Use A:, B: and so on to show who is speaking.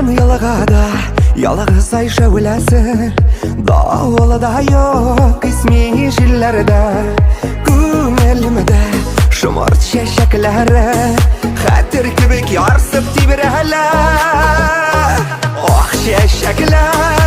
A: Тирән елгада ялгыз ай шәүләсе, Давылы да юк, исми җилләрдә. Күңелемдә шомырт чәчәкләре Хәтер кебек ярсып тибрәлә. Ах, чәчәкләр!